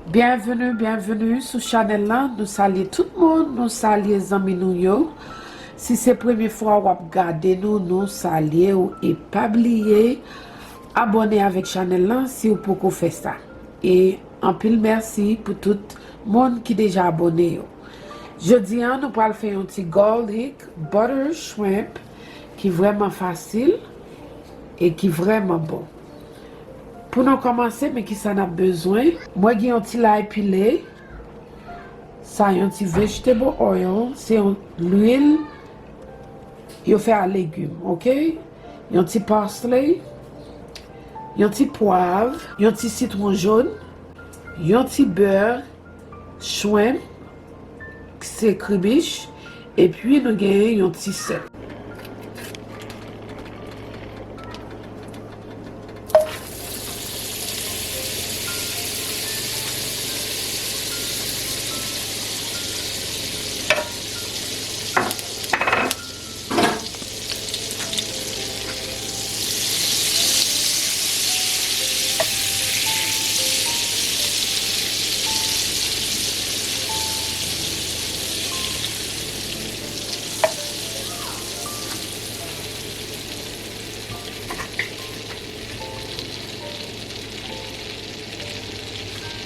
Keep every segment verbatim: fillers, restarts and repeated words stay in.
Byenveni, byenveni sou chanèl lan. Nou salye tout moun, nou salye zanmi nou yo. Si se premye fwa w ap gade nou, nou salye w e pa bliye abòne avèk chanèl lan si w poko fè sa. E anpil mèsi pou tout moun ki deja abòne yo. Jodi a, nou pral fè yon ti garlic butter shrimp ki vrèman fasil e ki vrèman bon. Pou nou kòmanse, men kisa n ap bezwen. Mwen gen yon ti lay pile, sa yon ti vegetable oil, se yon lwil yo fè a legim, oke? Yon ti parsley, yon ti pwav, yon ti sitwon jòn, yon ti bè, shrimp, se kribich, epi nou genyen yon ti sèl.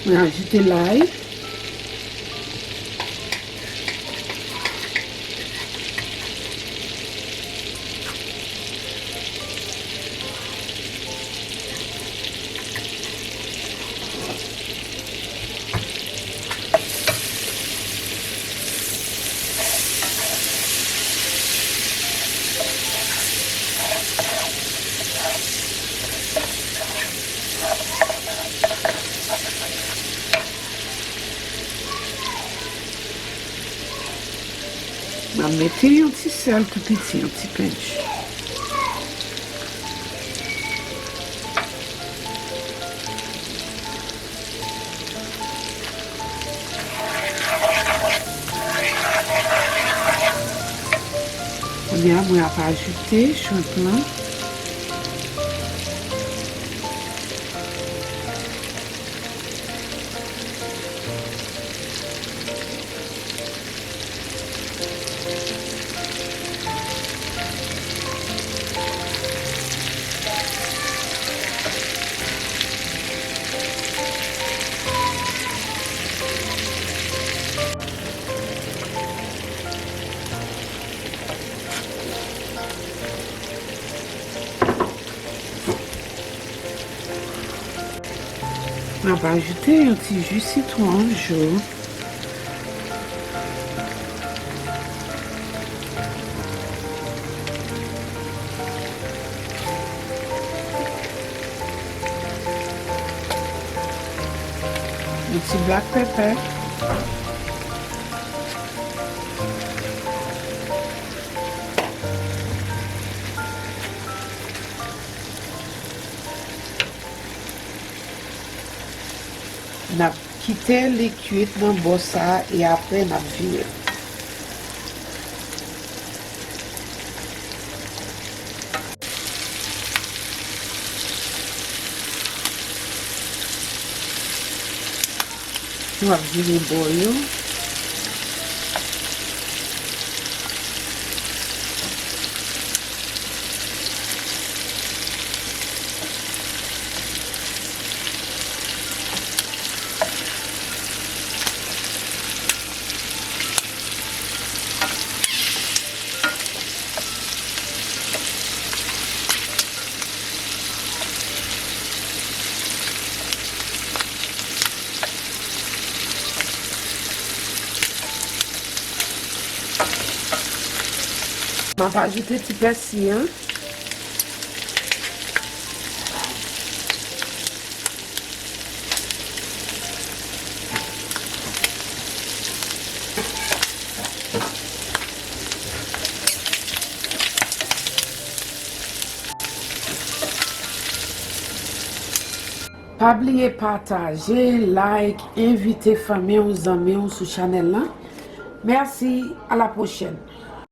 Mwen ajoute lay. M ap mete yon ti sèl tou piti, yon ti pinch. Kounye a, mwen ap ajoute shrimp lan. M ap ajoute yon ti ji sitwon jòn. Yon ti black pepper. N ap kite li kwit nan bò sa a e apre n ap vire l. Nou ap vire bò yo. M ap ajoute ti pèsi an. Pa bliye pataje, like, envite fanmi w, zanmi w sou chanèl lan. Mèsi, a la pwochèn.